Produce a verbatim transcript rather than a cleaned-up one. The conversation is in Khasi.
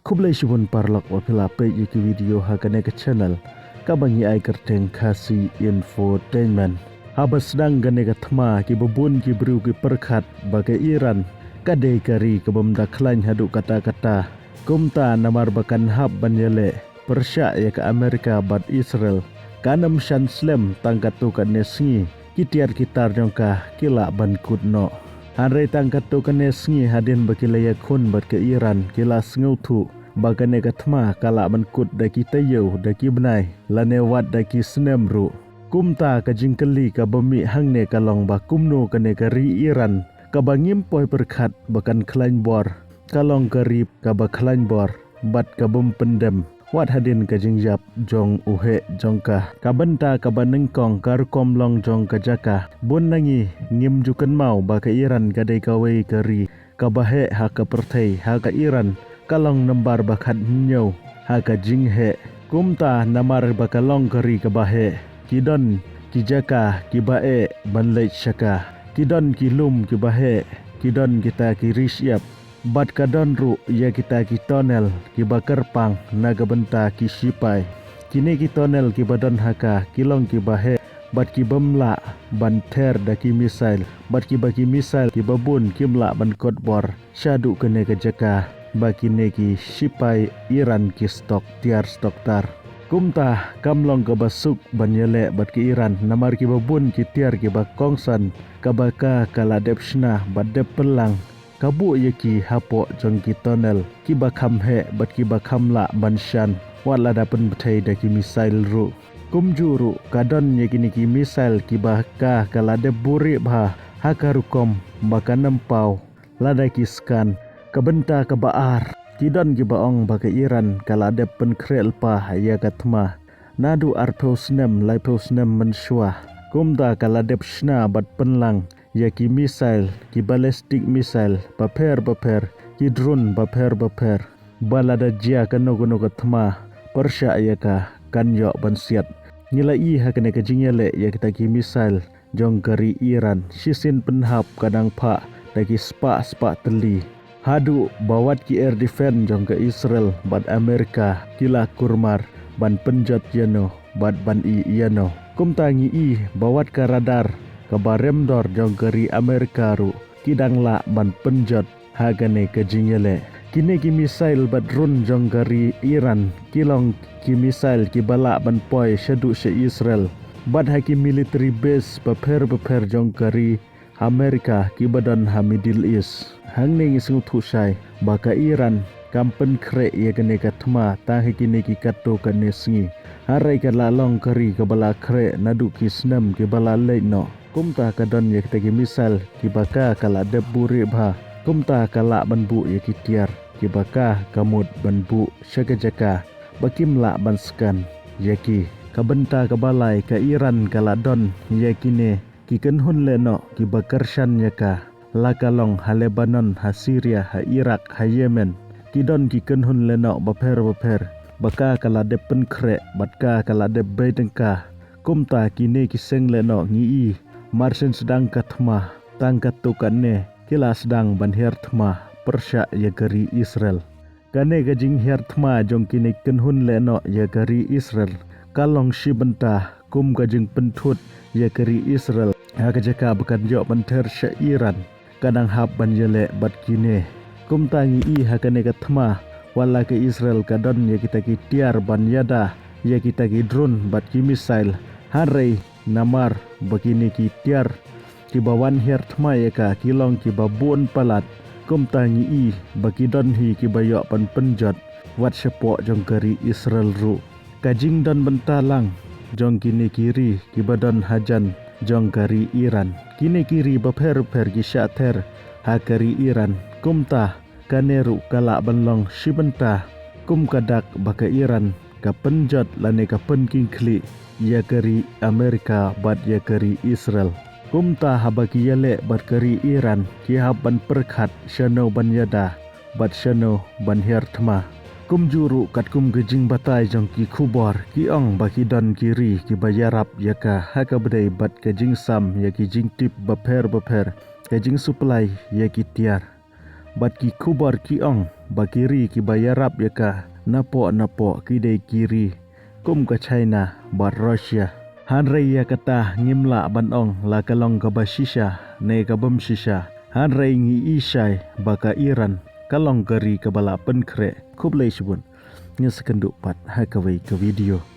Khublei shibun paralok ba phi la peit ïa ki video ha kane ka channel kaba ngi ai kyrteng Khasi Infotainment. Haba sdang kane ka thma, kiba bun ki briew ki pyrkhat ba ka Iran ka dei ka ri kabym da khlaiñ haduh katta katta. Kumta namar ba kan hap ban ïaleh pyrshah ïa ka Amerika bad Israel, kan ym shah slem tang katto katne sngi ki tiar ki tar jong ka ki lah ban kut noh. Hynrei tang katto katne sngi hadien ba ki la ïakhun bad ka Iran, ki la sngewthuh ba kane ka thma ka lah ban kut da ki taïew, da ki bnai, lane wat da ki snem ruh. Kumta ka jingkylli kaba mih hangne ka long ba kumno kane ka ri Iran kaba ngim poi pyrkhat ba kan khlaiñ bor, ka long ka ri kaba khlaiñ bor bad kabym pyndem wat hadien ka jingïap jong u heh jong ka. Ka bynta kaba nyngkong ka rukom long jong ka jaka. Bun na ngi ngim ju kynmaw ba ka Iran ka dei kawei ka ri kaba heh ha ka pyrthei. Ha ka Iran ka long nambar ba khathynñiew ha ka jingheh. Kumta namar ba ka long ka ri kaba heh, ki don ki jaka kiba eh ban leit sha ka. Ki don ki lum kiba heh, ki don kita ki ri shyiap, bad ka don ruh ïa kita ki tunnel kiba kyrpang na ka bynta ki shipai. Kine ki tunnel kiba don ha ka ki long kiba heh bad kibym lah ban ther da ki missile, bad kiba ki missile kiba bun kim lah ban kot bor shaduh kane ka jaka ba kine ki shipai Iran ki stok tiar stok tar. Kumta kam long kaba suk ban ïaleh bad ka Iran, namar kiba bun ki tiar kiba kongsan kaba ka ka la dep shna bad dep pynlang. Ka buh ïa ki hapoh jong ki tunnel kiba kham heh bad kiba kham lah ban shan, wat lada pynbthei da ki missile ruh. Kumjuh ruh ka don ïa kine ki missile kiba ka ka la dep buhrieh bha ha ka rukom ba kan ym paw lada ki scan. Ka bynta kaba ar, ki don kiba ong ba ka Iran ka la dep pynkhreh lypa ïa ka thma naduh arphew snem, laiphew snem mynshuwa. Kumta ka la dep shna bad pynlang ïa ki missile, ki ballistic missile bapher bapher, ki drone bapher bapher, ba lada jia kano kano ka thma pyrshah ïa ka, kan ïoh ban siat. Ngi la ïohi ha kane ka jingïaleh ïa kita ki missile jong ka ri Iran, shisien pynhap ka dang phah da ki spah spah tylli, haduh ba wat ki air defense jong ka Israel bad Amerika ki la kurmar ban pynjot ïano bad ban ïeh ïano. Kumta ngi ïohi ba wat ka radar kaba rem dor jong ka ri Amerika ruh ki dang lah ban pynjot ha kane ka jingïaleh. Kine ki missile bad drone jong ka ri Iran ki long ki missile kiba lah ban poi shaduh sha Israel bad ha ki military base bapher bapher jong ka ri Amerika kiba don ha Middle East. Hangne ngi sngewthuh shai ba ka Iran kam pynkhreh ïa kane ka thma tang ha kine ki katto katne sngi. Hynrei ka la long ka ri kaba la khreh naduh ki snem kiba la leit noh. Kumta ka don ïa kita ki missile kiba ka ka la dep buhrieh bha. Kumta ka lah ban buh ïa ki tiar kiba ka ka mut ban buh sha ka jaka ba kim lah ban scan ïa ki. Ka bynta kaba lai, ka Iran ka la don ïa kine ki kynhun lehnoh kiba kyrshan ïa ka, la ka long ha Lebanon, ha Syria, ha Iraq, ha Yemen. Ki don ki kynhun lehnoh bapher bapher ba ka ka la dep pynkhreh bad ka ka la dep bei tyngka. Kumta kine ki seng lehnoh ngi ïohi mar shen sdang ka thma, tang katto katne ki la sdang ban hiar thma pyrshah ïa ka ri Israel. Kane ka jinghiar thma jong kine ki kynhun lehnoh ïa ka ri Israel ka long shi bynta kum ka jingpynthut ïa ka ri Israel ha ka jaka ba kan ïoh ban ther sha Iran. Ka dang hap ban ïaleh bad kine. Kumta ngi ïohi ha kane ka thma, wat la ka Israel ka don ïa kita ki tiar ban ïada ïa kita ki drone bad ki missile, hynrei namar ba kine ki tiar kiba wan hiar thma ïa ka ki long kiba bun palat. Kumta ngi ïohi ba ki don hi kiba ïoh ban pynjot wat shapoh jong ka ri Israel ruh. Ka jingdon bynta lang jong kine ki ri kiba don hajan jong ka ri Iran. Kine ki ri bapher bapher ki shah ther ha ka ri Iran. Kumta kane ruh ka lah ban long shi bynta kum ka dak ba ka Iran ka pynjot lane ka pynkhih ïa ka ri Amerika bad ïa ka ri Israel. Kumta haba ki ïaleh bad ka ri Iran, ki hap ban pyrkhat shano ban ïada bad shano ban hiar thma. Kumjuh ruh katkum ka jingbatai jong ki khubor, ki ong ba ki don ki ri kiba ïarap ïa ka ha kaba ïadei bad ka jingsam ïa ki jingtip bapher bapher, ka jingsupply ïa ki tiar. Bad ki khubor ki ong ba ki ri kiba ïarap ïa ka napoh napoh ki dei ki ri kum ka China bad Russia. Hynrei ïa kata ngim lah ban ong la ka long kaba shisha ne ka bym shisha. Hynrei ngi i shai ba ka Iran ka long ka ri kaba la pynkhreh. Khublei shibun. Ngi sa kynduh pat ha kawei ka video.